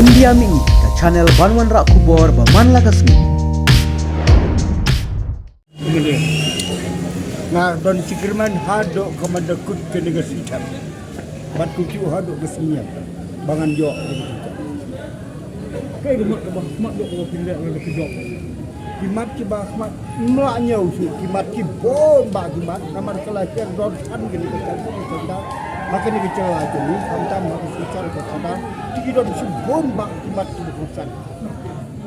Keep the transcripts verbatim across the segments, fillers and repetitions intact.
India Mini, ka channel ban wanrah khubor ba man la ka sngi. Nga don jingkyrmen haduh ka manda kut kane ka sitap. Bad ku kiew haduh ka sniang ba ngan ïoh. Kaei ka mat kaba khmat doh kaba phin leh lada phi jop? Ki mat kiba khmat, mla ñiew shuh ki mat, ki bun bah ki mat. Namar ka la hiar don kan kane ka jaka ka jaka. Ha kane ka jaka ka jaka ni, khamtam ha ka shisha ka jaka. Ki don shi bun bah ki mat kiba khmat.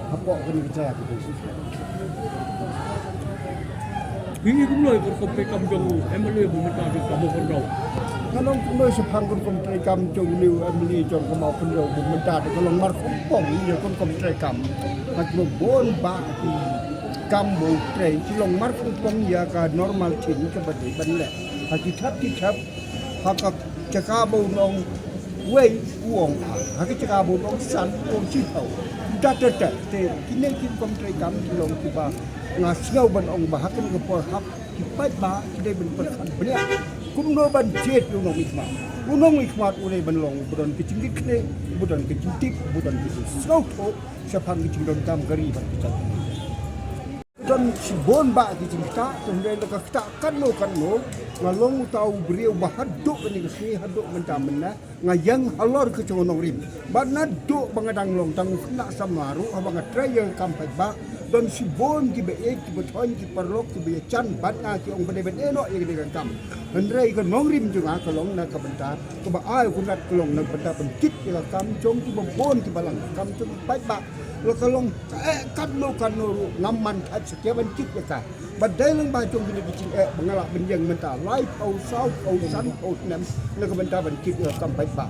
Hapoh kane ka jaka ka jaka. Phi i kumno ïa ka rukom treikam jong u M L A ba mynta ka ba khyndew? Nga ong kumno shaphang ka rukom treikam jong une u M L A jong ka Mawkynrew ba mynta ka long markhongpong ïa ka rukom treikam. Haba bun bah ki kam ba u trei ki long markhongpong ïa ka normal routine kaba dei ban leh. Ha ki thep ki thep, ha ka jaka ba u nong wei u ong ar, ha ka jaka ba u nong san u ong shiphew. Te te te kine ki rukom treikam ki long kiba nga sngew ban ong ba ha kane ka por hap ki paidbah ki dei ban pyrkhat bniah kumno ban jied ïa u nongmihkhmat. U nongmihkhmat u dei ban long uba don ka jingkitkhlieh, uba don ka jingtip, uba don ka jingsngewthuh shaphang ka jingdonkam ka ri bad ka jaitbynriew. Don shibun bah ki jingktah, te hynrei la ka ktah katno katno, nga long uta u briew ba haduh kane ka sngi, haduh mynta mynne nga ïeng halor ka jong u nongrim. Bad naduh ba nga dang long tang u khynnah samla ruh, haba nga trei ïa ka kam paidbah, don shibun kiba ïeit, kiba thoiñ, ki paralok kiba ïajan bad nga, ki ong ba dei ban ïehnoh ïa kane ka kam. Hynrei ka nongrim jong nga ka long na ka bynta kaba ai u Conrad, ka long na ka bynta ban kit ïa ka kam jong kiba bun kiba lang, ka kam jong ki paidbah. La ka long, eh, katno katno ruh ngam man thait satia ban kit ïa ka. Ba dei lyngba jong kine ki jingeh ba nga lah ban ïeng mynta laiphew, sawphew, sanphew snem na ka bynta ban kit ïa ka kam paidbah.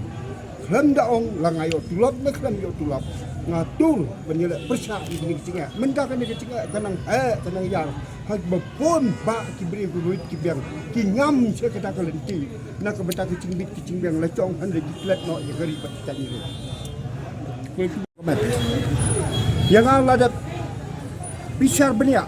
Khlem da ong la nga ïoh tulop ne khlem ïoh tulop, nga tur ban ïaleh pyrshah ïa kine ki jingeh. Mynta kane ka jingeh ka nang heh, ka nang ïar ha kiba bun bah ki briew, ki ruid ki biang, ki ngam sha kata ka lynti na ka bynta ka jingbit ka jingbiang, la jong hynrei ki klet noh ïa ka ri bad ka jaitbynriew. Ïa nga la dep bishar bniah,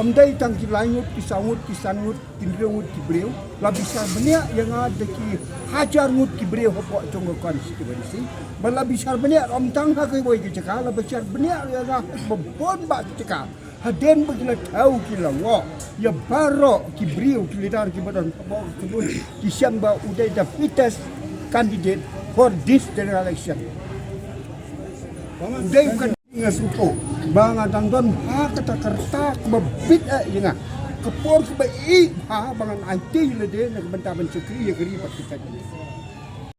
ym dei tang ki lai ngut, ki saw ngut, ki san ngut, ki hynriew ngut ki briew. La bishar bniah ïa nga da ki hajar ngut ki briew hapoh jong ka constituency. Bad la bishar bniah ym tang ha kawei ka jaka, la bishar bniah ïa nga ha kiba bun bah ki jaka. Hadien ba ki la thew ki la ngoh ïa baroh ki briew, ki leader kiba don hapoh ka kynhun, ki shem ba u dei the fittest candidate for this general election. U dei u kan nga sngewthuh ba nga dang don ha kata ka rta kaba bit eh ïa nga. Ka por kaba ïeit bha ba ngan aiti lade na ka bynta ban shakri ïa ka ri bad ka jaitbynriew.